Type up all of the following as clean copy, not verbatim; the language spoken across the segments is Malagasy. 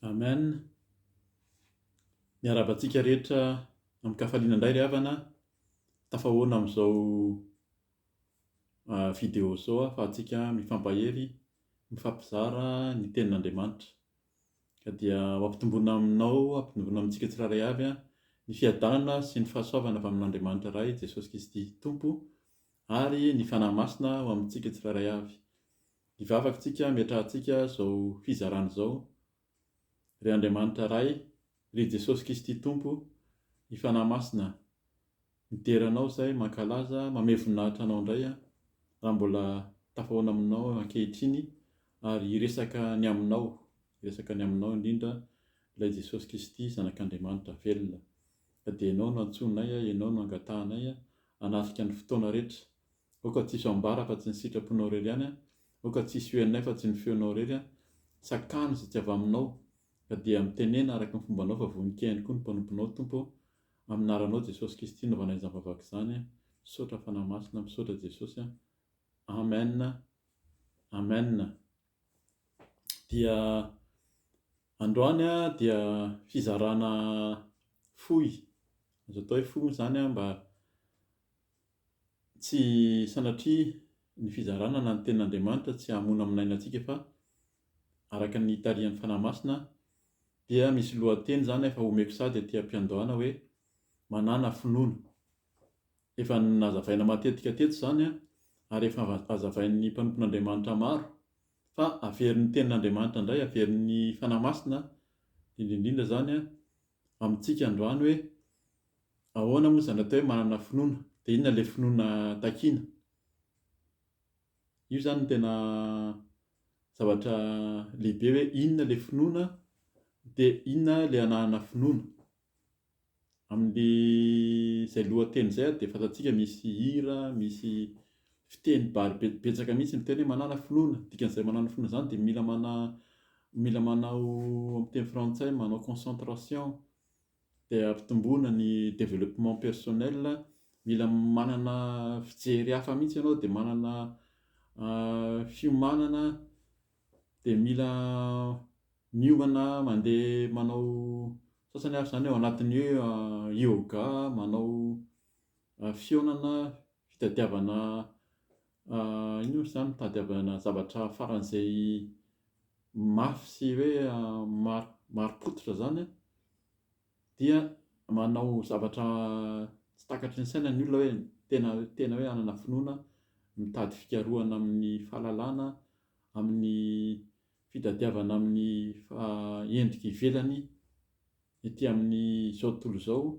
Amen. Miarahaba antsika rehetra amin-kafaliana indray ry havana, tafahoana amin'izao vidéo izao ahafahantsika mifampahery, mifampizara ny tenin'Andriamanitra. Ka dia ho ampitomboina aminao, ampitomboina amintsika tsirairay avy ny fiadanana sy ny fahasoavana avy amin'Andriamanitra Ray, Jesosy Kristy Tompo, ary ny Fanahy Masina ho amintsika tsirairay avy. Hivavaka tsika hametrahantsika izao fizarana izao, Ry Andriamanitra Ray, ry Jesosy Kristy Tompo, ny Fanahy Masina, midera Anao izahay, mankalaza, mamehy voninahitra Anao indray aho, raha mbola tafahoana Aminao ankehitriny ary hiresaka ny Aminao, hiresaka ny Aminao indrindra ilay Jesosy Kristy Zanak'Andriamanitra velona. Ka dia Ianao no antsoinay, Ianao no angatahanay hanatrika ny fotoana rehetra. Aoka tsy hisy ambara afa-tsy ny sitraponao irery ihany, aoka tsy hisy ho henonay afa-tsy ny feonao irery, sakano izay tsy avy aminao, ka dia mitenena araka ny fombanao fa vonon-kehiny koa ny mpanomponao, Tompo ô, amin'ny anaranao Jesosy Kristy novanay izany vavaka izany, misaotra Fanahy Masina, misaotra Jesosy a, Amen, Amen. Dia androany dia fizarana fohy, azo atao hoe fohy moa izany mba Tsy sanatria ny fizarana na ny tenin'Andriamanitra tsy hamonamonaina antsika fa araka ny itarihan'ny Fanahy Masina dia misy lohateny izany efa omeko sady aty am-piandohana hoe manàna finoana. Efa nazavaina matetika teto izany ary efa hazavain'ny mpanompon'Andriamanitra maro fa averin'ny tenin'Andriamanitra indray, averin'ny Fanahy Masina indrindra indrindra izany amintsika androany hoe Ahoana moa izany atao hoe manana finoana? Dia inona ilay finoana takiana? Io izany no tena zavatra lehibe hoe inona ilay finoana dia inona ilay ananana finoana. Amin'ilay izay lohateny izay dia fantatsika misy hira, misy fiteny bary betsaka mihitsy miteny hoe manana finoana. Dikan'izay manana finoana izany dia mila mana mila manao amin'ny teny frantsay manao concentration. dia ampitomboina ny développement personnel, mila manana fijery hafa mihitsy ianao dia manana fiomanana dia mila miomana mandeha manao sasany ary izany ao anatin'ny hoe yoga, manao fihaonana, fitadiavana inona moa izany, fitadiavana zavatra faran'izay mafy sy hoe marim-pototra izany an, dia manao zavatra tsy takatry ny saina ny olona hoe tena tena hoe hanana finoana, mitady fikarohana amin'ny fahalalana, amin'ny fitadiavana amin'ny endrika ivelany ety amin'izao tontolo izao.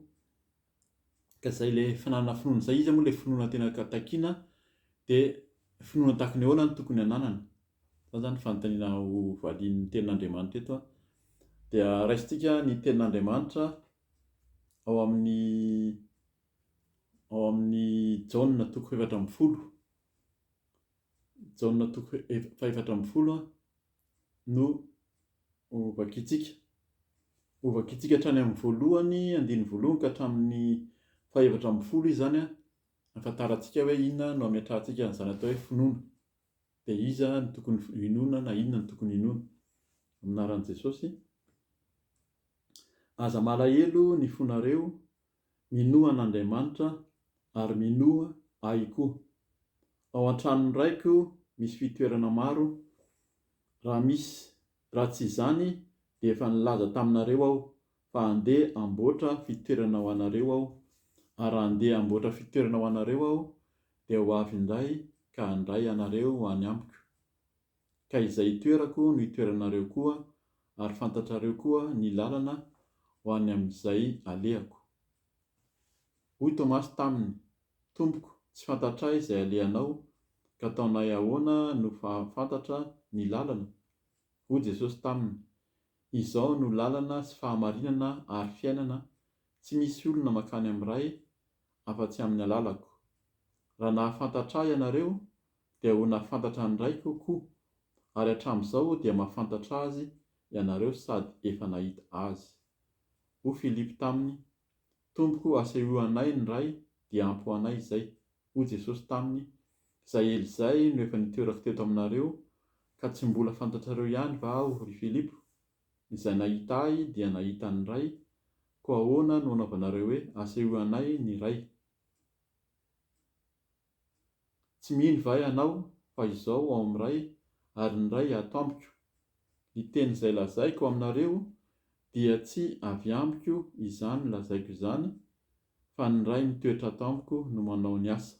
Ka izay ilay fananana finoana izay, iza moa ilay finoana tena takiana dia finoana tahaka ny ahoana no tokony hananana? Izany izany fanontaniana ho valian'ny tenin'Andriamanitra eto an. Dia raisintsika ny tenin'Andriamanitra ao amin'ny ao amin'ny Jaona toko 14. Jaona toko faha-14 no ho vakintsika. Ho vakintsika hatrany amin'ny voalohany, andininy voalohany ka hatramin'ny faha-14 izy izany, ahafantarantsika hoe inona no ametrahantsika an'izany atao hoe finoana. Dia iza no tokony hinoana na inona no tokony hinoana. Amin'ny anaran'i Jesosy. Aza malahelo ny fonareo, minoa an'Andriamanitra ary minoa Ahy koa. Ao an-tranon'ny Raiko misy fitoerana maro, raha misy, raha tsy izany dia efa nilaza taminareo Aho fa handeha hamboatra fitoerana ho anareo Aho, ary raha handeha hamboatra fitoerana ho anareo Aho, dia ho avy indray ka handray anareo ho any Amiko. Ka izay itoerako no itoeranareo koa, ary fantatrareo koa ny lalana ho any amin'izay alehako. Hoy Tomasy taminy, Tompoko, tsy fantatray izay alehanao, ka ataonay ahoana no fahafantatra ny lalana? Hoy Jesosy taminy, Izao no lalana sy fahamarinana ary fiainana, tsy misy olona mankany amin'ny Ray afa-tsy amin'ny alalako. Raha nahafantatra Ahy ianareo, dia ho nahafantatra ny Raiko koa, ary hatramin'izao dia mahafantatra Azy ianareo sady efa nahita Azy. Hoy Filipo taminy, Tompoko, asehoy anay ny Ray, dia ampy ho anay izay. Hoy Jesosy taminy, Izay ela izay no efa nitoerako teto aminareo, ka tsy mbola fantatrareo ihany va Aho, ry Filipo? Izay nahita Ahy dia nahita ny Ray, koa ahoana no anaovanareo hoe, Asehoy anay ny Ray? Tsy mino va ianao fa Izaho ao amin'ny Ray ary ny Ray ato amiko? Ny teny izay lazaiko aminareo dia tsy avy amiko izany lazaiko izany, fa ny Ray mitoetra ato amiko no manao ny asa.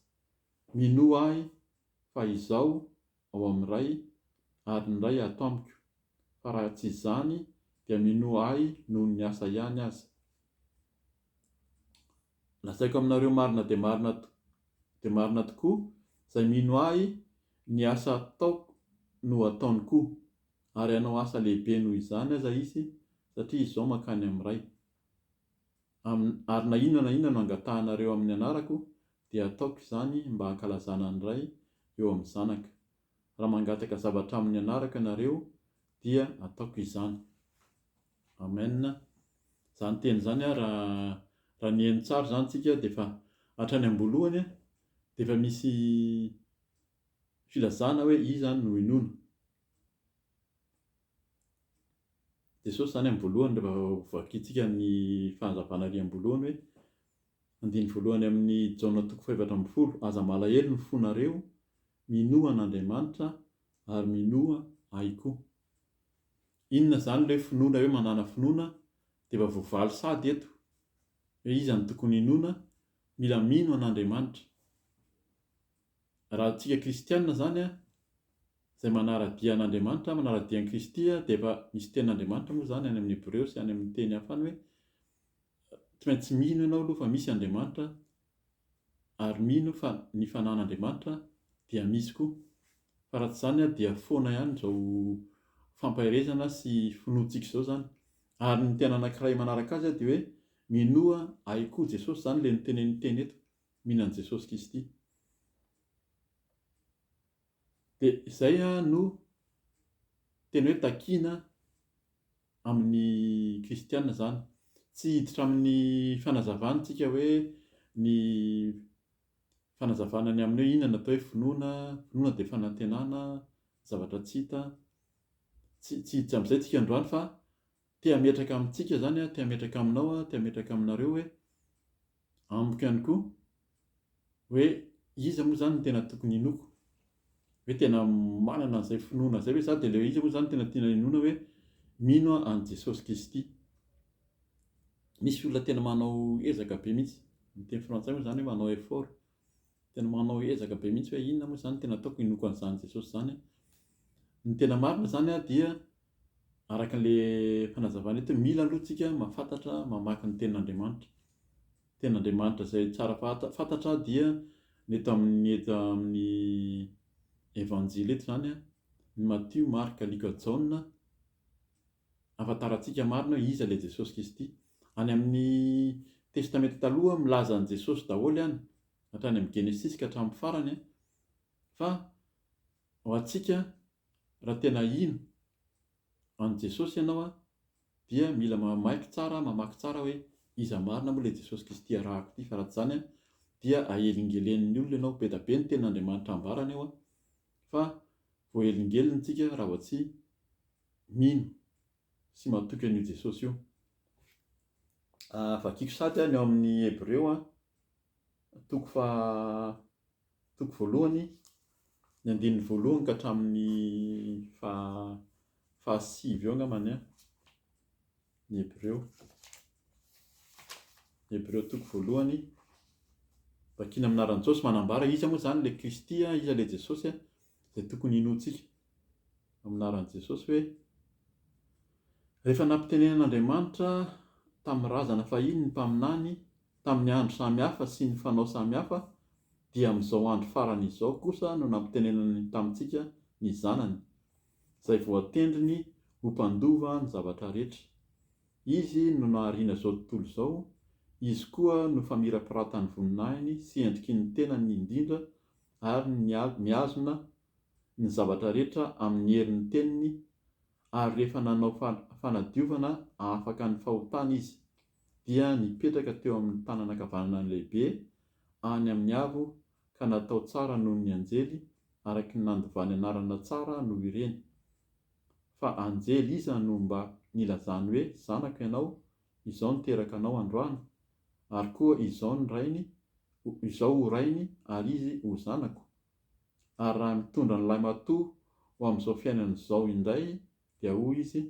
Minoa Ahy fa Izaho ao amin'ny Ray ary ny Ray ato amiko, fa raha tsy izany dia minoa Ahy noho ny asa ihany aza. Lazaiko aminareo marina dia marina dia marina tokoa, izay mino Ahy, ny asa ataoko no hataony koa, ary hanao asa lehibe noho izany aza izy, satria Izaho mankany amin'ny Ray. Amin, ary na inona na inona no angatahanareo amin'ny anarako, dia hataoko izany mba hankalazana ny Ray eo amin'ny Zanaka. Raha mangataka zavatra amin'ny anarako ianareo, dia hataoko izany. Amen. Izany teny izany raha raha niheno tsara izany tsika dia efa hatrany am-boalohany dia efa misy filazana hoe iza no inoana. Jesosy izany amin'ny voalohany rehefa vakintsika ny fanazavana ary am-boalohany hoe andininy voalohany amin'ny Jaona toko faha-14, aza malahelo ny fonareo, minoa an'Andriamanitra ary minoa ahy koa. Inona izany ilay hoe finoana hoe manàna finoana dia efa voavaly sady eto hoe iza no tokony hinoana, mila mino an'Andriamanitra. Raha antsika kristiana izany izay manara-dia an'Andriamanitra, manara-dia an'i Kristy dia efa misy tenin'Andriamanitra moa izany any amin'ny Hebreo sy any amin'ny teny hafa any hoe tsy maintsy mino ianao aloha fa misy Andriamanitra ary mino fa ny fanan'Andriamanitra dia misy koa. Fa raha tsy izany dia foana ihany izao fampaherezana sy finoantsika izao izany. Ary ny tena anankiray manaraka azy dia hoe minoa ahy koa Jesosy izany ilay noteneniny teny eto, mino an'i Jesosy Kristy. Dia izay no tena hoe takiana amin'ny kristiana izany. Tsy hiditra amin'ny fanazavana isika hoe ny fanazavana ny amin'ny hoe inona no atao hoe finoana, finoana dia fanantenana zavatra tsy hita. Tsy tsy hiditra amin'izay isika androany fa te hametraka amintsika izany aho, te hametraka aminao aho, te hametraka aminareo hoe amiko ihany koa hoe iza moa izany no tena tokony hinoako? Hoe tena manana an'izay finoana izay ve za? Dia ilay iza moa izany no tena tiana hinoana hoe mino aho an'i Jesosy Kristy. Misy olona tena manao ezaka be mihitsy, ny teny frantsay moa izany hoe manao effort, tena manao ezaka be mihitsy hoe inona moa izany no tena ataoko hinoako an'izany Jesosy izany. Ny tena marina izany dia araka an'ilay fanazavana eto, mila aloha tsika mahafantatra mamaky ny tenin'Andriamanitra. Tenin'Andriamanitra izay tsara fantatra dia ny eto amin'ny eto amin'ny Evanjily eto izany, ny Matio, Marka, Lioka, Jaona, ahafantarantsika marina hoe iza ilay Jesosy Kristy. Any amin'ny Testamenta Taloha milaza an'i Jesosy daholo any, hatrany amin'ny Genesisy ka hatramin'ny farany, fa ho antsika raha tena hino an'i Jesosy ianao dia mila mamaky tsara, mamaky tsara hoe iza marina moa ilay Jesosy Kristy arahako ity fa raha tsy izany dia ahelingelenin'ny olona ianao, be da be ny tenin'Andriamanitra ambarany eo fa voahelingelina tsika raha vao tsy mino sy matoky an'io Jesosy io. Vakiko sady ny ao amin'ny Hebreo toko faha Toko voalohany, ny andininy voalohany ka hatramin'ny faha fahasivy eo angambany an, ny Hebreo. Ny Hebreo toko voalohany, vakina amin'ny anaran'i Jesosy, manambara iza moa izany ilay Kristy, iza ilay Jesosy izay tokony hinoantsika amin'ny anaran'i Jesosy hoe rehefa nampitenenan'Andriamanitra tamin'ny razana fahiny ny mpaminany tamin'ny andro samy hafa sy ny fanao samy hafa, dia amin'izao andro farany izao kosa no nampitenenany tamintsika ny Zanany, izay voatendriny ho mpandova ny zavatra rehetra. Izy no nahariana izao tontolo izao, Izy koa no famirapiratan'ny voninahiny sy endriky ny tenany indrindra ary mihazona ny zavatra rehetra amin'ny herin'ny teniny, ary rehefa nanao fanadiovana hahafaka ny fahotana Izy, dia nipetraka teo amin'ny tanana ankavanana lehibe any amin'ny avo ka natao tsara noho ny anjely, araka ny nandovany anarana tsara noho ireny. Fa anjely iza no mba nilazany hoe, Zanako ianao, izao niteraka anao androany? Ary koa izao ny rainy, izao ho rainy, ary izy ho zanako? Ary raha mitondra ny lahimatoa ho amin'izao fiainana izao indray, dia hoy izy,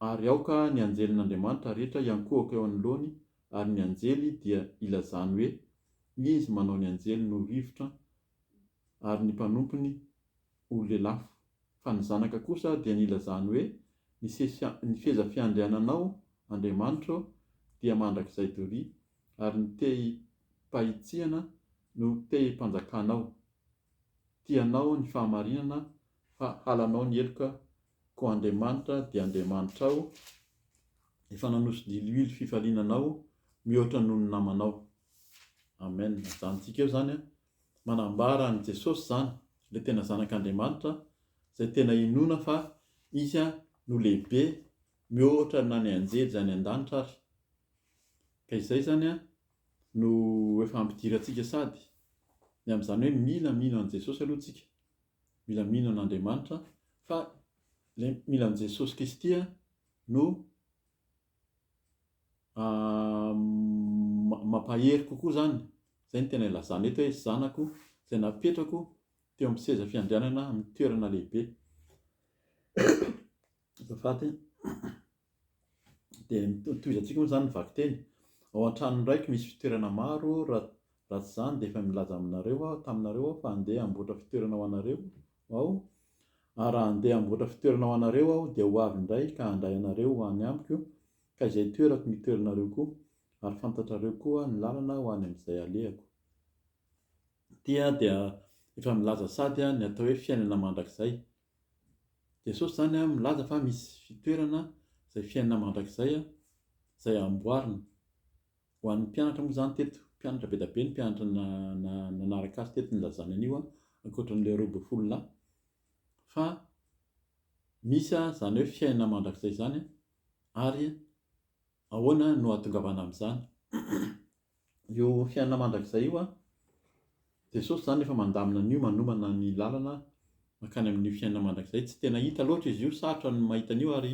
Ary aoka ny anjelin'Andriamanitra rehetra hiankohoka eo anoloany, ary ny anjely dia ilazany hoe, Izy manao ny anjeliny ho rivotra, ary ny mpanompony ho lelafo. Fa ny Zanaka kosa dia nilazany hoe, Ny ny seza fiandriananao, Andriamanitra ô, dia mandrakizay doria, ary ny tehim-pahitsiana no tehim-panjakanao. Tianao ny fahamarinana fa halanao ny heloka, koa Andriamanitra dia Andriamanitrao, efa nanoso-diloilo fifaliana anao mihoatra noho ny namanao. Amen. Ajanontsika eo izany an. Manambara an'i Jesosy izany, ilay tena Zanak'Andriamanitra, izay tena inoana fa Izy no lehibe mihoatra na ny anjely izay any an-danitra ary. Ka izay izany an no efa ampidirantsika sady ny amin'izany hoe mila mino an'i Jesosy aloha tsika. Mila mino an'Andriamanitra fa ilay mila an'i Jesosy Kristy no mampahery kokoa izany. Izay no tena ilazana eto hoe zanako izay napetrako teo amin'ny seza fiandrianana amin'ny toerana lehibe. Azafady. Dia tohizantsika moa izany ny vakiteny. Ao an-tranon'ny raiko misy fitoerana maro, raha raha tsy izany dia efa milaza aminareo aho, taminareo aho fa handeha hamboatra fitoerana ho anareo aho. Ary raha handeha hamboatra fitoerana ho anareo aho dia ho avy indray ka handray anareo ho any amiko, ka izay toerako no hitoeranareo koa, ary fantatrareo koa ny lalana ho any amin'izay alehako. Ity dia efa milaza sady ny atao hoe fiainana mandrakizay. Jesosy izany milaza fa misy fitoerana izay fiainana mandrakizay izay amboarina. Ho an'ny mpianatra moa izany teto, mpianatra be dia be ny mpianatra nanaraka azy teto nilazany an'io ankoatra an'ilay 12 lahy. Fa misy izany hoe fiainana mandrakizay izany ary ahoana no hahatongavana amin'izany. Io fiainana mandrakizay io an, Jesosy izany efa mandamina an'io, manomana ny lalana mankany amin'io fiainana mandrakizay. Tsy tena hita loatra izy io, sarotra ny mahita an'io ary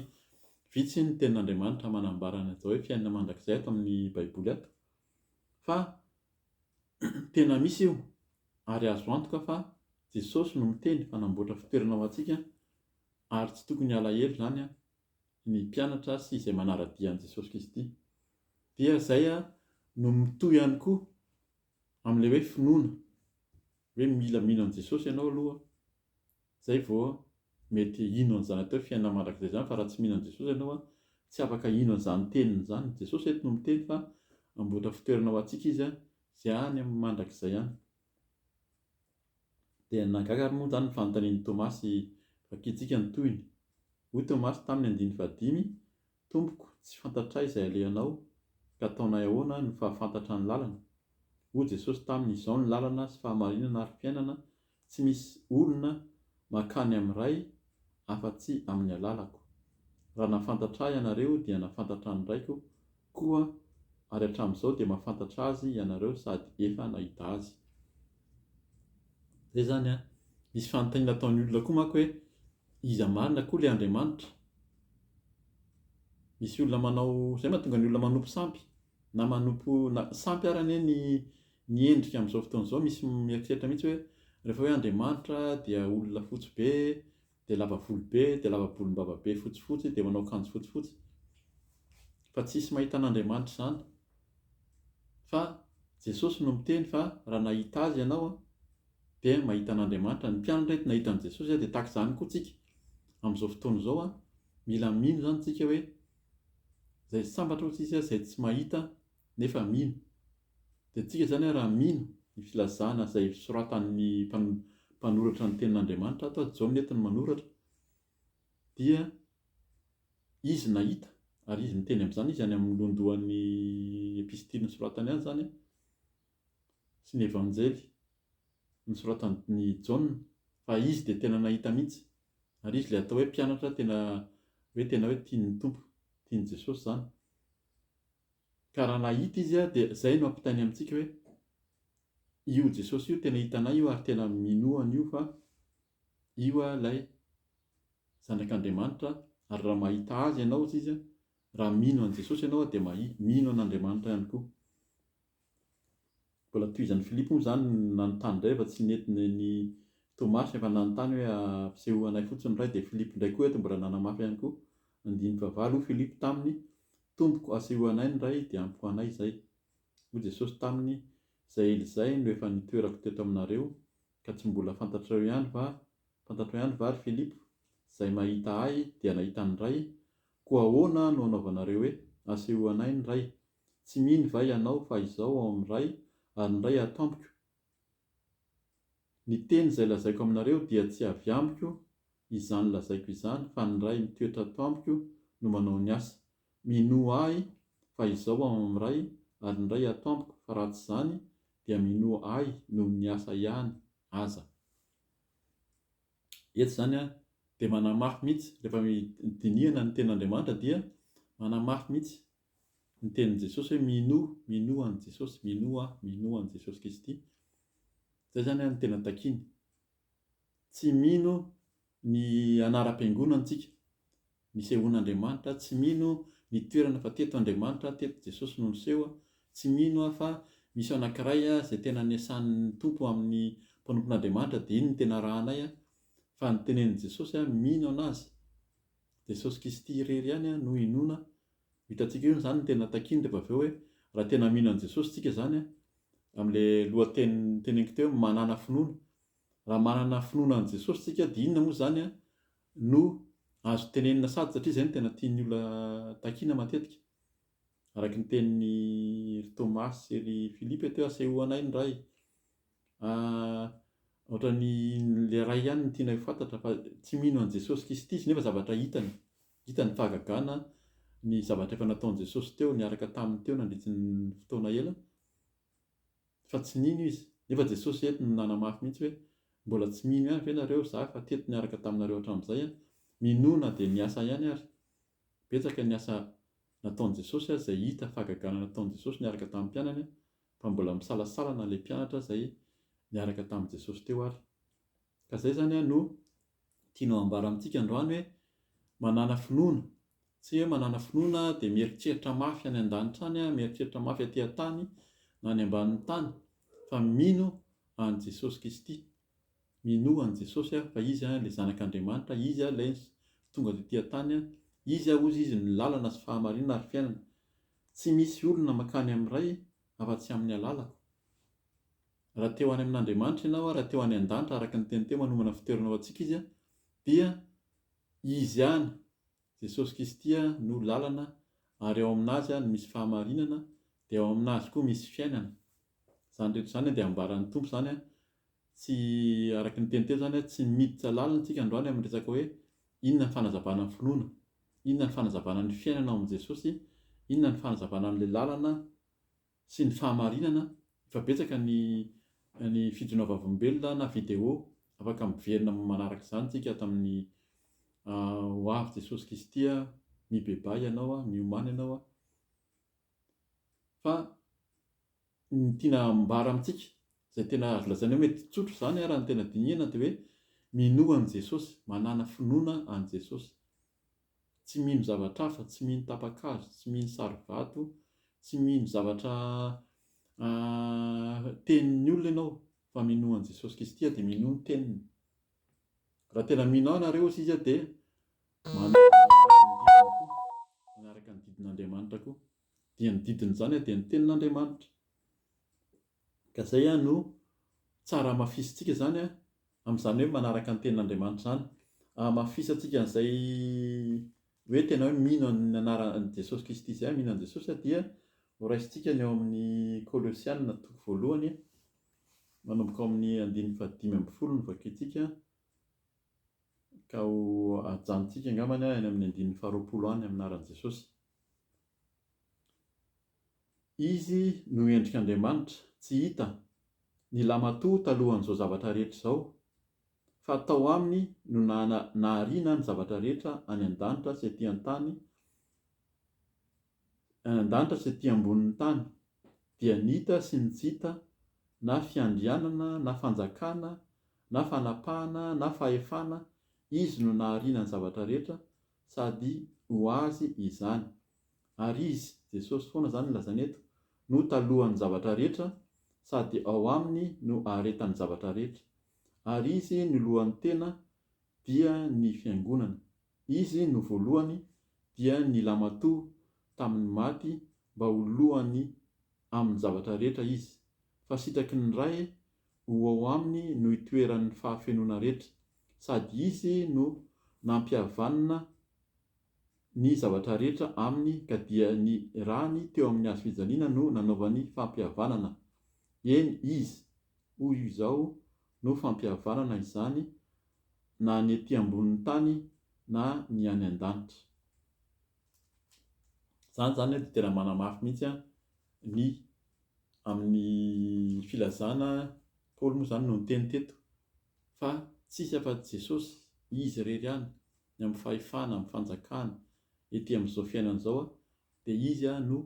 vitsy ny tenin'Andriamanitra manambara ny atao hoe fiainana mandrakizay ato amin'ny Baiboly ato. Fa tena misy io ary azo antoka fa Jesosy no miteny fa namboatra fitoerana ho antsika ary tsy tokony halahelo izany ny mpianatra sy izay manara-dia an'i Jesosy Kristy. Dia izay no mitohy ihany koa amin'ilay hoe finoana, hoe mila mino an'i Jesosy ianao aloha izay vao mety hino an'izany atao hoe fiainana mandrakizay izany fa raha tsy mino an'i Jesosy ianao tsy afaka hino an'izany teniny izany. Jesosy eto no miteny fa hamboatra fitoerana ho antsika Izy izay any amin'ny mandrakizay any. Dia nahagaga ary moa izany ny fanontanian'i Tomasy vakintsika ny tohiny. Hoy Tomasy taminy andininy fahadimy, Tompoko, tsy fantatray izay alehanao, ka ataonay ahoana no fahafantatra ny lalana? Hoy Jesosy taminy, Izao ny lalana sy fahamarinana ary fiainana, tsy misy olona mankany amin'ny Ray afa-tsy amin'ny alalako. Raha nahafantatra Ahy ianareo dia nahafantatra ny Raiko koa, ary hatramin'izao dia mahafantatra Azy ianareo sady efa nahita Azy. Izay izany an. Misy fanontaniana ataon'ny olona koa manko hoe, iza marina koa ilay Andriamanitra? Misy olona manao, izay mahatonga ny olona manompo sampy, na manompo, na sampy ary anie ny ny endrika amin'izao fotoana izao, misy mieritreritra mihitsy hoe rehefa hoe Andriamanitra dia olona fotsy be, dia lava volo be, dia lava volombava be fotsifotsy, dia manao akanjo fotsifotsy. Fa tsisy mahita an'Andriamanitra izany. Fa Jesosy no miteny fa raha nahita Azy ianao dia mahita an'Andriamanitra. Ny mpianatra eto nahita an'i Jesosy dia tahaka izany koa tsika amin'izao fotoana izao. Mila mino izany tsika hoe izay sambatra hoy tsika izay tsy mahita nefa mino. Dia tsika izany raha mino ny filazana izay soratan'ny mpanoratra ny tenin'Andriamanitra ato, Jaona eto no manoratra, dia izy nahita ary izy miteny amin'izany, izy any amin'ny lohandohan'ny epistily nosoratany any izany sy ny evanjely nosoratan'i Jaona fa izy dia tena nahita mihitsy ary izy ilay atao hoe mpianatra tena hoe tena hoe tian'ny Tompo, tian'i Jesosy izany. Ka raha nahita izy dia izay no ampitainy amintsika hoe io Jesosy io tena hitanay io ary tena minoa an'io fa io ilay. Zanak'Andriamanitra ary raha mahita Azy ianao hozy izy, raha mino an'i Jesosy ianao dia mahi, mino an'Andriamanitra ihany koa. Mbola tohizan'i Filipo moa izany nanontany indray fa tsy nety ny Tomasy efa nanontany hoe ampisehoa anay fotsiny Ray dia Filipo indray koa eto mbola nanamafy ihany koa. Andininy fahavalo, hoy Filipo taminy, Tompoko asehoy anay ny Ray dia ampy ho anay izay. Hoy Jesosy taminy, Izay ela izay no efa nitoerako teto aminareo, ka tsy mbola fantatrareo ihany va, fantatrao ihany va ry Filipo? Izay mahita Ahy dia nahita ny Ray, koa ahoana no anaovanareo hoe, Asehoy anay ny Ray? Tsy mino va ianao fa Izaho ao amin'ny Ray ary ny Ray ato amiko? Ny teny izay lazaiko aminareo dia tsy avy amiko izany lazaiko izany fa ny Ray mitoetra ato amiko no manao ny asa. Minoa Ahy fa Izaho ao amin'ny Ray ary ny Ray ato amiko fa raha tsy izany dia minoa Ahy noho ny asa ihany aza. Eto izany dia manamafy mihitsy, rehefa dinihana ny tenin'Andriamanitra dia manamafy mihitsy ny tenin'i Jesosy hoe minoa, minoa an'i Jesosy, minoa ahy, minoa an'i Jesosy Kristy. Izay izany no tena takiany. Tsy mino ny anaram-piangonana tsika, nisehoan'Andriamanitra, tsy mino ny toerana fa teto Andriamanitra, teto Jesosy no niseho, tsy mino aho fa misy anankiray izay tena niasan'ny Tompo amin'ny mpanompon'Andriamanitra dia iny no tena arahanay fa ny tenenin'i Jesosy mino an'Azy. Jesosy Kristy irery ihany no inoana Hitantsika eo izany ny tena takiany rehefa avy eo hoe raha tena mino an'i Jesosy tsika izany an, amin'ilay lohateny noteneniko teo hoe manàna finoana. Raha manana finoana an'i Jesosy tsika dia inona moa izany an no azo tenenina sady satria izay no tena tian'ny olona takiana matetika. Araka ny tenin'i ry Thomas sy ry Philippe teo asehoanay ny Ray. Ohatran'ny ilay Ray ihany no tianay ho fantatra fa tsy mino an'i Jesosy Kristy izy nefa zavatra hitany, hitany ny fahagagana, ny zavatra efa nataon'i Jesosy teo, niaraka taminy teo nandritry ny fotoana ela fa tsy nino izy. Nefa Jesosy eto no nanamafy mihitsy hoe mbola tsy mino ihany ve nareo za efa teto niaraka taminareo hatramin'izay an! Minoa na dia ny asa ihany ary. Betsaka ny asa nataon'i Jesosy izay hita fahagagana nataon'i Jesosy niaraka tamin'ny mpianany fa mbola misalasala na ilay mpianatra izay niaraka tamin'i Jesosy teo ary. Ka izay izany no tianao ambara amintsika androany hoe manàna finoana. Tsy hoe manàna finoana dia mieritreritra mafy any an-danitra any, mieritreritra mafy aty an-tany na any ambanin'ny tany fa mino an'i Jesosy Kristy. Minoa an'i Jesosy aho fa Izy ilay Zanak'Andriamanitra, Izy ilay tonga tety an-tany, Izy hozy Izy no lalana sy fahamarinana ary fiainana. Tsy misy olona mankany amin'ny Ray afa-tsy amin'ny alalako. Raha te ho any amin'Andriamanitra ianao, raha te ho any an-danitra araka ny teny teo manomana fitoerana ho antsika Izy dia Izy ihany, Jesosy Kristy no lalana ary ao aminazy no misy fahamarinana dia ao aminazy koa misy fiainana. Izany rehetra izany dia ambaran'ny Tompo izany Tsy, araka ny teny teo izany, tsy miditra lalina isika androany amin'ny resaka hoe inona ny fanazavana ny finoana, inona ny fanazavana ny fiainana ao amin'i Jesosy, inona ny fanazavana an'ilay lalana sy ny fahamarinana. Efa betsaka ny ny fijoroana vavolombelona na vidéo afaka miverina manaraka izany isika ato amin'ny Ho avy Jesosy Kristy, mibebaha ianao, miomàna ianao. Fa ny tiana ambara amintsika, izay tena azo lazaina hoe mety tsotra izany raha ny tena dinihana dia hoe minoa an'i Jesosy, manàna finoana an'i Jesosy. Tsy mino zavatra hafa, tsy mino tapa-kazo, tsy mino sary vato, tsy mino zavatra tenin'ny olona ianao fa minoa an'i Jesosy Kristy dia minoa ny teniny. Raha tena mino ahy nareo hozy izy dia manaraka ny didiny koa, manaraka ny didin'Andriamanitra koa. Dia ny didin'izany dia ny tenin'Andriamanitra. Ka izay no tsara hamafisintsika izany amin'izany hoe manaraka ny tenin'Andriamanitra izany. Hamafisantsika an'izay hoe tena hoe mino an'ny anaran'i Jesosy Kristy izay, mino an'i Jesosy dia ho raisintsika ny ao amin'ny Kolosiana toko voalohany, manomboka ao amin'ny andininy fahadimy ambin'ny folo no vakintsika ka ho ajanontsika angambany any amin'ny andininy faharoapolo any amin'ny anaran'i Jesosy. Izy no endrik'Andriamanitra tsy hita, ny lamatoa talohan'izao zavatra rehetra izao, fa tao aminy no nahariana ny zavatra rehetra any an-danitra sy ety an-tany, any an-danitra sy ety ambonin'ny tany, dia ny hita sy ny tsy hita, na fiandrianana na fanjakana na fanapahana na fahefana, Izy no nahariana ny zavatra rehetra, sady ho Azy izany. Ary Izy, Jesosy foana izany no lazaina eto, no talohan'ny zavatra rehetra, sady ao Aminy no aharetan'ny zavatra rehetra. Ary Izy no lohan'ny tena, dia ny Fiangonana. Izy no voalohany, dia ny lamatoa tamin'ny maty mba ho lohany amin'ny zavatra rehetra Izy, fa sitraky ny Ray ho ao Aminy no itoeran'ny fahafenoana rehetra, sady Izy no nampihavanina ny zavatra rehetra Aminy ka dia ny Rany teo amin'ny hazo fijaliana no nanaovany fampihavanana, eny, Izy, hoy izao, no fampihavanana izany na ny ety ambonin'ny tany na ny any an-danitra. Izany izany dia tena manamafy mihitsy ny amin'ny filazana, Paoly moa izany no niteny teto, fa tsisy afa-tsy Jesosy, Izy irery ihany, ny amin'ny fahefana, amin'ny fanjakana, ety amin'izao fiainana izao, dia Izy no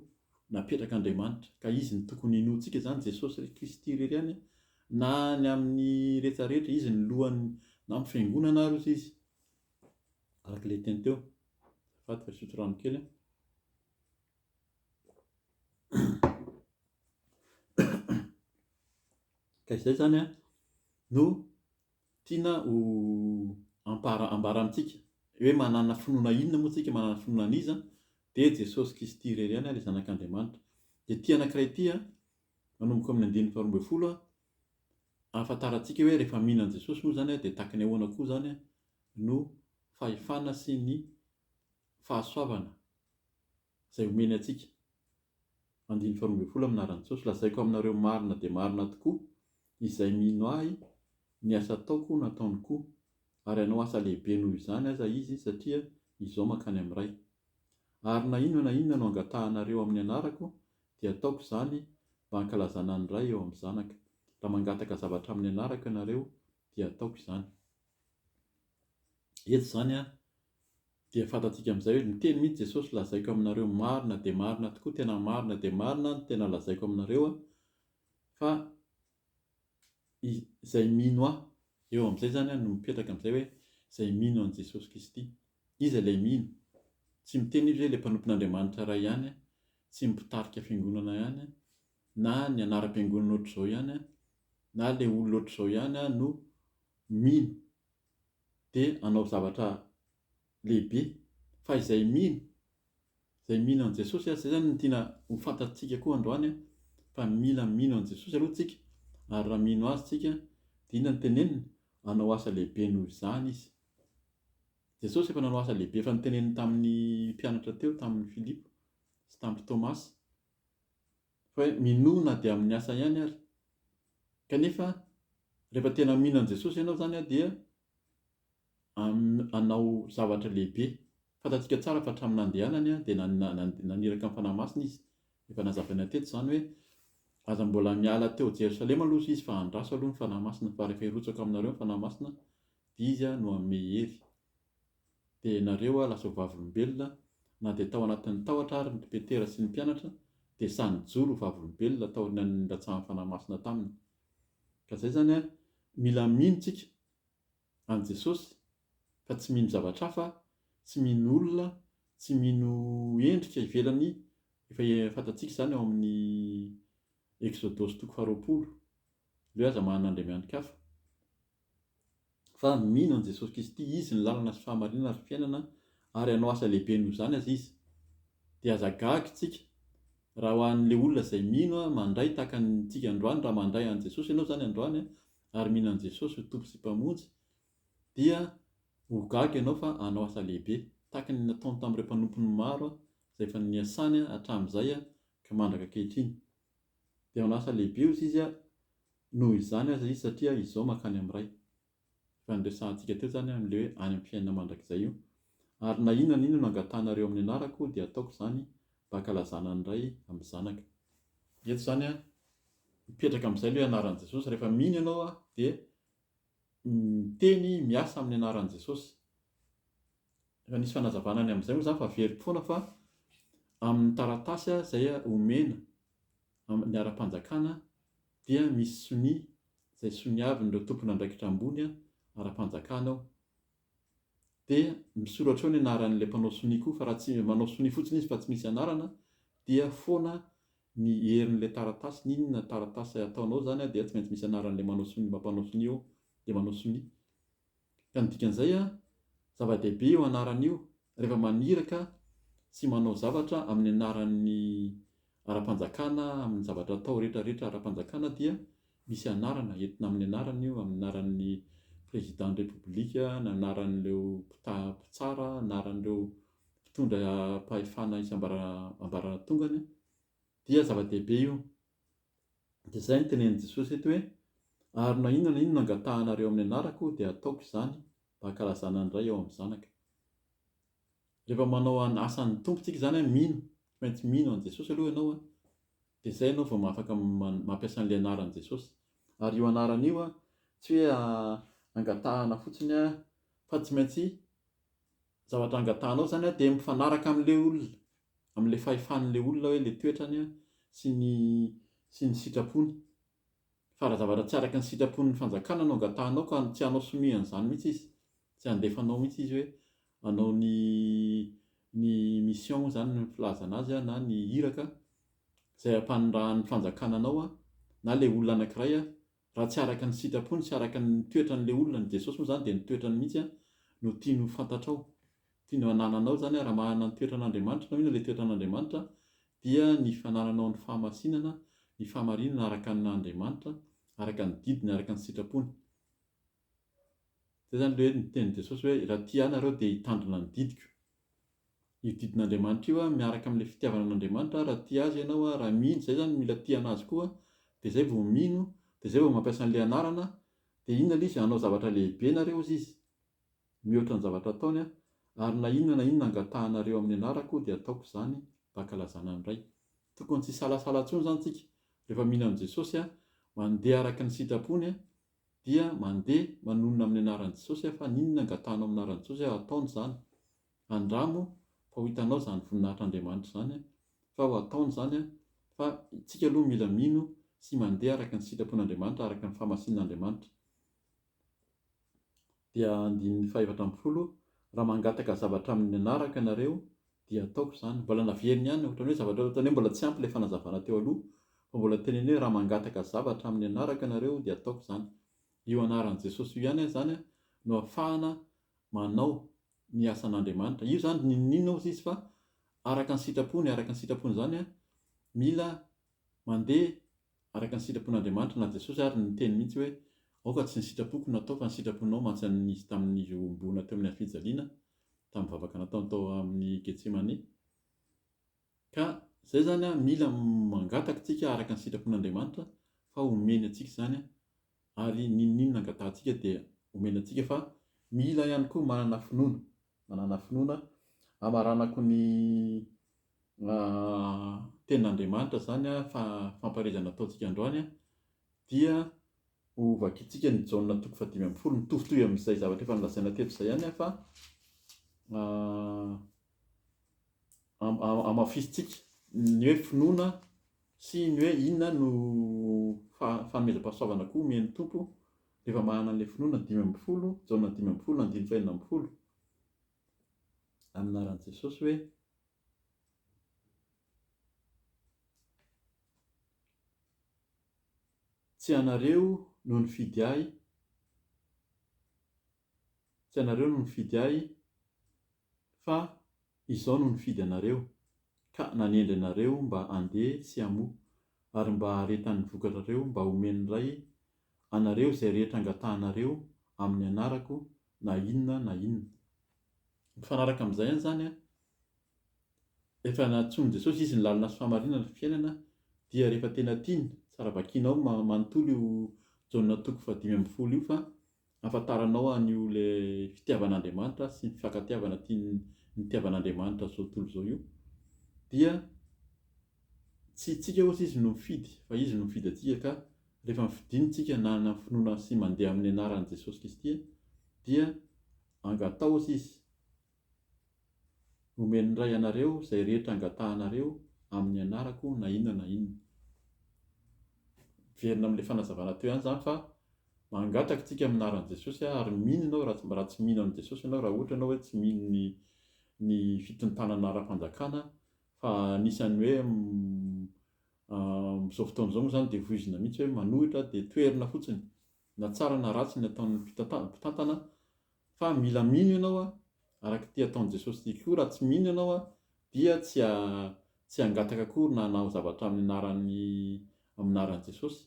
napetrak'Andriamanitra, ka Izy no tokony hinoantsika izany, Jesosy Kristy irery ihany, na ny amin'ny rehetra rehetra, Izy no lohan'ny, na amin'ny fiangonana ary ozy Izy, araka ilay teny teo. Azafady fa hisotro rano kely aho. Ka izay izany an, no tiana ho ampara ambara amintsika hoe manana finoana inona moa tsika, manana finoana an'iza? Dia Jesosy Kristy irery ihany ilay Zanak'Andriamanitra. Dia ity anankiray ity an, manomboka amin'ny andininy faharoa ambin'ny folo an, ahafantarantsika hoe rehefa mino an'i Jesosy moa izany dia tahaka ny ahoana koa izany no fahefana sy ny fahasoavana izay omeny antsika. Andininy faharoa ambin'ny folo Amin'ny anaran'i Jesosy, lazaiko aminareo marina dia marina tokoa, izay mino Ahy, ny asa ataoko no ataony koa, ary hanao asa lehibe noho izany aza izy, satria Izaho mankany amin'ny Ray. Ary na inona na inona no angatahanareo amin'ny anarako, dia hataoko izany mba hankalazana ny Ray eo amin'ny Zanaka. Raha mangataka zavatra amin'ny anarako ianareo, dia hataoko izany. Eto izany an, dia fantatsika amin'izay hoe niteny mihitsy Jesosy, lazaiko aminareo marina dia marina tokoa, tena marina dia marina ny tena lazaiko aminareo an, fa izay mino Ahy, eo amin'izay izany an no mipetraka amin'izay hoe izay mino an'i Jesosy Kristy. Iza ilay mino? Tsy miteny izy hoe ilay mpanompon'Andriamanitra iray ihany an, tsy ny mpitarika fiangonana ihany an, na ny anaram-piangonana ohatr'izao ihany an, na ilay olona ohatr'izao ihany an no mino dia hanao zavatra lehibe fa izay mino, izay mino an'i Jesosy ary izay izany no tiana ho fantatsika koa androany fa mila mino an'i Jesosy aloha tsika ary raha mino Azy tsika dia inona no teneniny? Hanao asa lehibe noho izany Izy. Jesosy efa nanao asa lehibe efa noteneniny tamin'ny mpianatra teo tamin'i Filipo sy tamin'i Tomasy fa hoe minoa na dia amin'ny asa ihany ary kanefa rehefa tena mino an'i Jesosy ianao izany dia hanao zavatra lehibe. Fantatsika tsara fa hatramin'ny nandehanany dia naniraka ny Fanahy Masina Izy. Efa nazavaina teto izany hoe aza mbola miala teo Jerosalema aloha izy fa andraso aloha ny Fanahy Masina fa rehefa hirotsaka aminareo ny Fanahy Masina dia Izy no hanome hery. Dia ianareo lasa ho vavolombelona na dia tao anatin'ny tahotra ary ry Petera sy ny mpianatra dia sahy nijoro ho vavolombelona taorian'ny nilatsahan'ny Fanahy Masina taminy. Ka izay izany mila mino tsika an'i Jesosy fa tsy mino zavatra hafa, tsy mino olona, tsy mino endrika ivelany, efa fantatsika izany ao amin'ny Eksodosy toko faharoapolo, ilay hoe aza manana andriamani-kafa, fa mino an'i Jesosy Kristy, Izy ny lalana sy fahamarinana ary fiainana, ary hanao asa lehibe noho izany aza Izy. Dia aza gaga isika raha ho an'ilay olona izay mino mandray tahaka antsika androany, raha mandray an'i Jesosy ianao izany androany ary mino an'i Jesosy ho Tompo sy Mpamonjy dia ho gaga ianao fa hanao asa lehibe tahaka ny nataony tamin'ireo mpanompony maro izay efa niasany hatramin'izay ka mandraka ankehitriny. Dia hanao asa lehibe hozy izy noho izany aza izy satria izao mankany amin'ny Ray. Efa niresahantsika teo izany amin'ilay hoe any amin'ny fiainana mandrakizay io. Ary na inona na inona no angatahanareo amin'ny anarako dia hataoko izany mba hankalazana ny Ray amin'ny Zanaka. Eto izany mipetraka amin'izay ilay hoe anaran'i Jesosy. Rehefa mino ianao dia miteny miasa amin'ny anaran'i Jesosy. Efa nisy fanazavana ny amin'izay moa izany fa averiko foana fa amin'ny taratasy izay omena amin'ny ara-panjakana dia misy sonia izay soniavin'ireo tompon'andraikitra ambony ara-panjakana ao. Dia misoratra eo ny anaran'ilay mpanao sonia koa fa raha tsy manao sonia fotsiny izy fa tsy misy anarana dia foana ny herin'ilay taratasy, n'inona taratasy ataonao izany dia tsy maintsy misy anaran'ilay manao sonia, mampanao sonia eo dia manao sonia. Ka ny dikan'izay zava-dehibe io anarana io rehefa maniraka sy manao zavatra amin'ny anaran'ny ara-panjakana, amin'ny zavatra atao rehetra rehetra ara-panjakana dia misy anarana, entina amin'ny anarany io, amin'ny anaran'ny Président ny République, ny anaran'ireo mpitsara, anaran'ireo mpitondra pahefana isam-baratongany dia zava-dehibe io. Dia izay no tenenin'i Jesosy eto hoe, Ary na inona na inona angatahanareo amin'ny anarako dia hataoko izany mba hankalazana ny Ray ao amin'ny Zanaka. Rehefa manao an asan'ny Tompo tsika izany an, mino, tsy maintsy mino an'i Jesosy aloha ianao an, dia izay ianao vao afaka mampiasa an'ilay anaran'i Jesosy. Ary io anarana io an, tsy hoe angatahana fotsiny an, fa tsy maintsy zavatra angatahanao izany an dia mifanaraka amin'ilay olona, amin'ilay fahefan'ilay olona hoe ilay toetrany sy ny sy ny sitrapony. Fa raha zavatra tsy araka ny sitrapon'ny fanjakana no angatahanao ka tsy hanao sonia an'izany mihitsy izy, tsy handefa anao mihitsy izy hoe hanao ny ny mission moa izany ny filazana azy na ny iraka izay ampanirahan'ny fanjakana anao na ilay olona anankiray raha tsy araka ny sitrapony sy araka ny toetran'ilay olona, ny Jesosy moa izany dia ny toetrany mihitsy no tiany ho fantatrao, tiany ho anananao izany, raha manana ny toetran'Andriamanitra ianao, inona ilay toetran'Andriamanitra? Dia ny fanananao ny fahamasinana, ny fahamarinana araka an'Andriamanitra, araka ny didiny, araka ny sitrapony. Izay izany ilay hoe ny tenin'i Jesosy hoe raha tia ahy nareo dia hitandrina ny didiko. Io didin'Andriamanitra io miaraka amin'ilay fitiavana an'Andriamanitra, raha tia Azy ianao, raha mino, izay izany mila tia an'Azy koa, dia izay vao mino, dia izay vao mampiasa an'ilay anarana, dia inona ilay izy, hanao zavatra lehibe nareo hozy izy, mihoatra ny zavatra ataony, ary na inona na inona angatahanareo amin'ny anarako dia ataoko izany mba hankalazana ny Ray. Tokony tsy hisalasala intsony izany tsika, rehefa mino an'i Jesosy, mandeha araka ny sitrapony, dia mandeha manonona amin'ny anaran'i Jesosy aho fa n'inona angatahanao amin'ny anaran'i Jesosy aho ataony izany, andramo fa ho hitanao izany voninahitr'Andriamanitra izany fa ho ataony izany fa tsika aloha mila mino sy mandeha araka ny sitrapon'Andriamanitra araka ny fahamasinan'Andriamanitra. Dia andininy faha-14, raha mangataka zavatra amin'ny anarako ianareo dia ataoko izany. Mbola naveriny ihany, ohatran'ny hoe zavatra ohatran'ny hoe mbola tsy ampy ilay fanazavana teo aloha, fa mbola teneniny hoe raha mangataka zavatra amin'ny anarako ianareo dia ataoko izany. Io anaran'i Jesosy io ihany izany no ahafahana manao ny asan'Andriamanitra. Io izany n'inon'inona hozy izy fa araka ny sitrapony, araka ny sitrapony izany mila mandeha araka ny sitrapon'Andriamanitra na Jesosy ary niteny mihitsy hoe aoka tsy ny sitrapoko no atao fa ny sitraponao mantsy an'izy tamin'izy hohomboana teo amin'ny hazofijaliana tamin'ny vavaka nataony tao amin'ny Getsemane. Ka izay izany an, mila mangataka tsika araka ny sitrapon'Andriamanitra fa homeny antsika izany ary n'inon'inona angatahantsika dia omeny antsika fa mila ihany koa manana finoana, manana finoana hamaranako ny tenin'Andriamanitra izany fa fampaherezana ataontsika androany dia ho vakintsika ny Jaona toko fahadimy ambin'ny folo, mitovitovy amin'izay zavatra efa nolazaina teto izay ihany fa hamafisintsika ny hoe finoana sy ny hoe inona no fanomezam-pahasoavana koa omen'ny Tompo rehefa manana an'ilay finoana, 15, Jaona 15 andininy fahenina ambin'ny folo, amin'ny anaran'i Jesosy hoe. Tsy ianareo no nifidy ahy, tsy ianareo no nifidy ahy, fa Izaho no nifidy anareo, ka nanendry anareo mba handeha sy hamoa, ary mba haharetan'ny vokatrareo, mba homen'ny Ray anareo izay rehetra angatahanareo amin'ny anarako, na inona na inona. Mifanaraka amin'izay ihany izany an! Efa nantsoin'i Jesosy izy ny lalana sy fahamarinana ny fiainana dia rehefa tena tiany, tsara vakianao manontolo io Jaona toko faha-15 io fa ahafantaranao an'io ilay fitiavan'Andriamanitra sy ny fifankatiavana tiany nitiavan'Andriamanitra izao tontolo izao io dia tsy tsika ozy izy no mifidy fa izy no mifidy antsika ka rehefa mifidiny tsika nanana finoana sy mandeha amin'ny anaran'i Jesosy Kristy dia angatao ozy izy Omen'ny Ray anareo izay rehetra angatahanareo amin'ny anarako na inona na inona. Miverina amin'ilay fanazavana teo ihany izany fa Mangataka tsika amin'ny anaran'i Jesosy ary mino ianao raha tsy raha tsy mino an'i Jesosy ianao raha ohatra ianao hoe tsy mino ny ny fitontanana ara-panjakana fa anisan'ny hoe amin'izao fotoana izao moa izany dia voizina mihitsy hoe manohitra dia toherina fotsiny na tsara na ratsy ny ataon'ny mpitantana fa mila mino ianao araka ity ataon'i Jesosy ity koa raha tsy mino ianao dia tsy tsy hangataka akory na hanao zavatra amin'ny anaran'ny amin'ny anaran'i Jesosy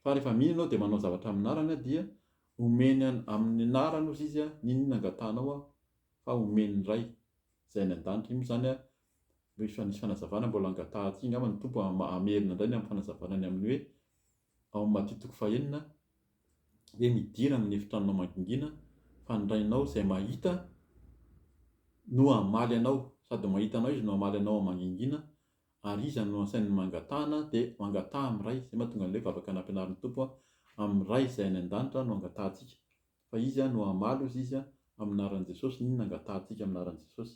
Fa rehefa mino ianao dia manao zavatra amin'ny anarany dia omeny amin'ny anarany ozy izy n'inon'inona angatahanao fa omen'ny Ray izay any an-danitra. Io moa izany efa nisy fanazavana mbola angatahantsika angamba ny Tompo hamerina indray ny amin'ny fanazavana ny amin'ny hoe ao amin'ny Matio toko fahenina hoe midira amin'ny efitranonao mangingina fa ny Rainao izay mahita no hamaly anao sady mahita anao izy no hamaly anao amin'ny mangingina Ary iza no asainy mangatahana dia mangataha amin'ny Ray, izay mahatonga an'ilay vavaka nampianarin'ny Tompo amin'ny Ray izay any an-danitra no angatahantsika, fa Izy no hamaly hozy Izy amin'ny anaran'i Jesosy, n'inona angatahantsika amin'ny anaran'i Jesosy.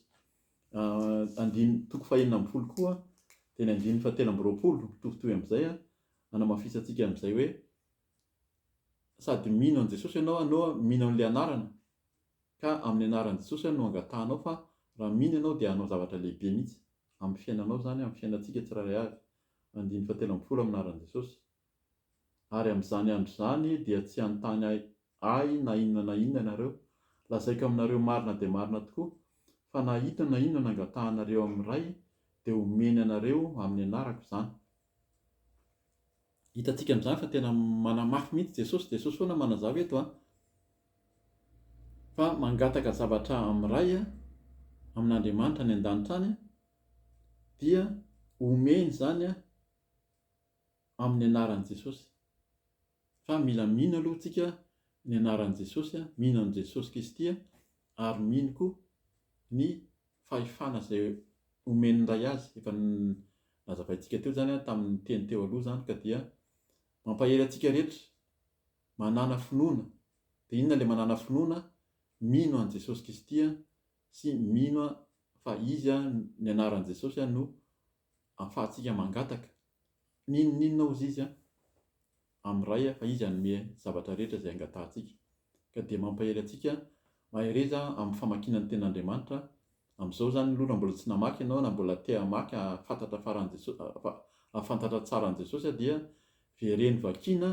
Andininy, toko fahenina ambin'ny folo koa dia ny andininy fahatelo amby 20, mitovitovy amin'izay, hanamafisantsika amin'izay hoe sady mino an'i Jesosy ianao no mino an'ilay anarana, ka amin'ny anaran'i Jesosy no angatahanao fa raha mino ianao dia hanao zavatra lehibe mihitsy. amin'ny fiainanao izany, amin'ny fiainantsika tsirairay avy. Andininy fahatelo ambin'ny folo amin'ny anaran'i Jesosy. Ary amin'izany andro izany dia tsy hanontany ahy ahy na inona na inona ianareo. Lazaiko aminareo marina dia marina tokoa, fa na inona na inona nangatahanareo amin'ny Ray, dia homeny anareo amin'ny anarako izany. Hitantsika amin'izany fa tena manamafy mihitsy Jesosy, Jesosy foana manazava eto an, fa mangataka zavatra amin'ny Ray, amin'Andriamanitra any an-danitra any, dia omeny izany amin'ny anaran'i Jesosy. Fa mila mino aloha tsika ny anaran'i Jesosy, mino an'i Jesosy Kristy ary mino koa ny fahefana izay omen'ny Ray azy, efa nazavaintsika teo izany tamin'ny teny teo aloha izany ka dia mampahery antsika rehetra manàna finoana, dia inona ilay manàna finoana? Mino an'i Jesosy Kristy sy mino fa Izy, ny anaran'i Jesosy no ahafahantsika mangataka n'inon'inona hozy Izy amin'ny Ray fa Izy hanome zavatra rehetra izay angatahantsika. Ka dia mampahery antsika, mahereza amin'ny famakiana ny Tenin'Andriamanitra, amin'izao izany aloha raha mbola tsy namaky ianao na mbola te hamaky hahafantatra faran'i Jesosy, hahafantatra tsara an'i Jesosy dia vereno vakiana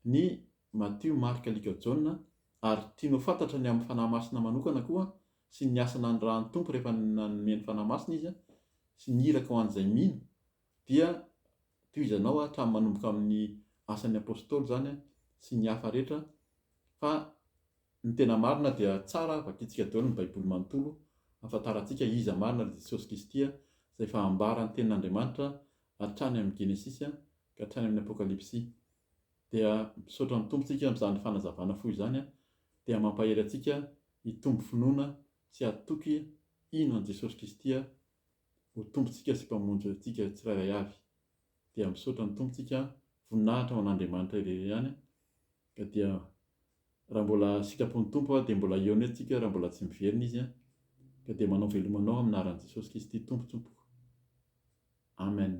ny Matio, Marka, Lika, Jaona ary tianao fantatra ny amin'ny Fanahy Masina manokana koa sy ny asa nanirahan'ny Tompo rehefa nanome ny Fanahy Masina Izy sy ny iraka ho an'izay mino dia tohizanao hatramin'ny manomboka amin'ny asan'ny apostoly izany sy ny hafa rehetra fa ny tena marina dia tsara vakintsika daholo ny baiboly manontolo ahafantarantsika iza marina ry Jesosy Kristy izay efa ambaran'ny tenin'Andriamanitra hatrany amin'ny Genesisy ka hatrany amin'ny Apokalypsy dia misaotra ny Tompo tsika amin'izany fanazavana fohy izany dia mampahery antsika hitombo finoana sy hatoky hino an'i Jesosy Kristy ho Tompontsika sy Mpamonjy antsika tsirairay avy. Dia misaotra ny Tompo tsika, voninahitra ho an'Andriamanitra irery ihany, ka dia raha mbola sitrapon'ny Tompo dia mbola hihaona eto tsika raha mbola tsy miverina Izy, ka dia manao veloma anao amin'ny anaran'i Jesosy Kristy Tompo tompoko. Amen.